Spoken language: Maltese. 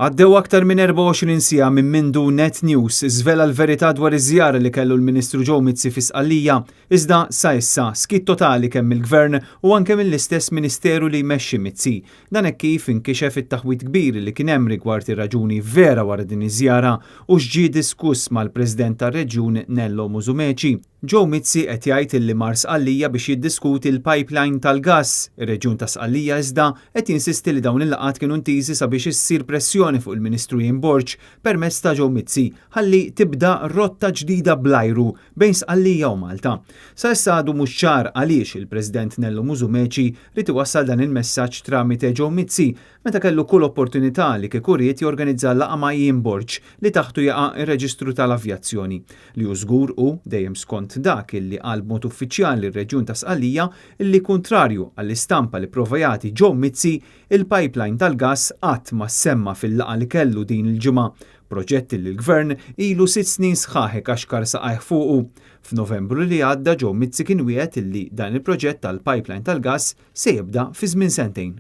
Għaddew aktar minn 24 siegħa minn mindu Net News żvela l-verità dwar iż-żjara li kellu l-Ministru Joe Mizzi fi Sqallija, iżda sa issa skiet totali kemm mill-Gvern u anke mill-istess Ministeru li jmexxi Mizzi. Dan hekk kif inkixef it-taħwid kbir li kien hemm rigward ir-raġuni vera wara din iż-żjara u x'ġie diskuss mal-President tar-Reġjun Nello Musumeci. Joe Mizzi qed jgħid illi mar Sqallija biex jiddiskuti l-pipeline tal-gass. Ir-Reġjun ta' Sqallija iżda qed jinsisti li dawn il-laqgħat kienu intiżi sabiex issir pressjoni fuq il-Ministru Ian Borg permezz ta' Joe Mizzi ħalli tibda rotta ġdida bl-ajru bejn Sqallija u Malta. Sa issa għadu mhux ċar għaliex il-President Nello Musumeci ried iwassal dan il-messaġġ tramite Joe Mizzi meta kellu kull opportunità li kieku ried jorganizza laqgħa ma' Ian Borg li taħtu jaqa' r-Reġistru tal-Avjazzjoni. Li hu żgur hu, dejjem skont dak illi qal b'mod uffiċjali r-Reġjun ta' Sqallija, illi kuntrarju għall-istampa li pprova jagħti Joe Mizzi, il-pipeline tal-gass qatt ma ssemma fil-laqgħa li kellu din il-ġimgħa, proġett illi l-Gvern ilu sitt snin sħaħ ikaxkar saqajh fuqu. F'Novembru li għadda Joe Mizzi kien wiegħed illi dan il-proġett tal-pipeline tal-gass se jibda fi żmien sentejn.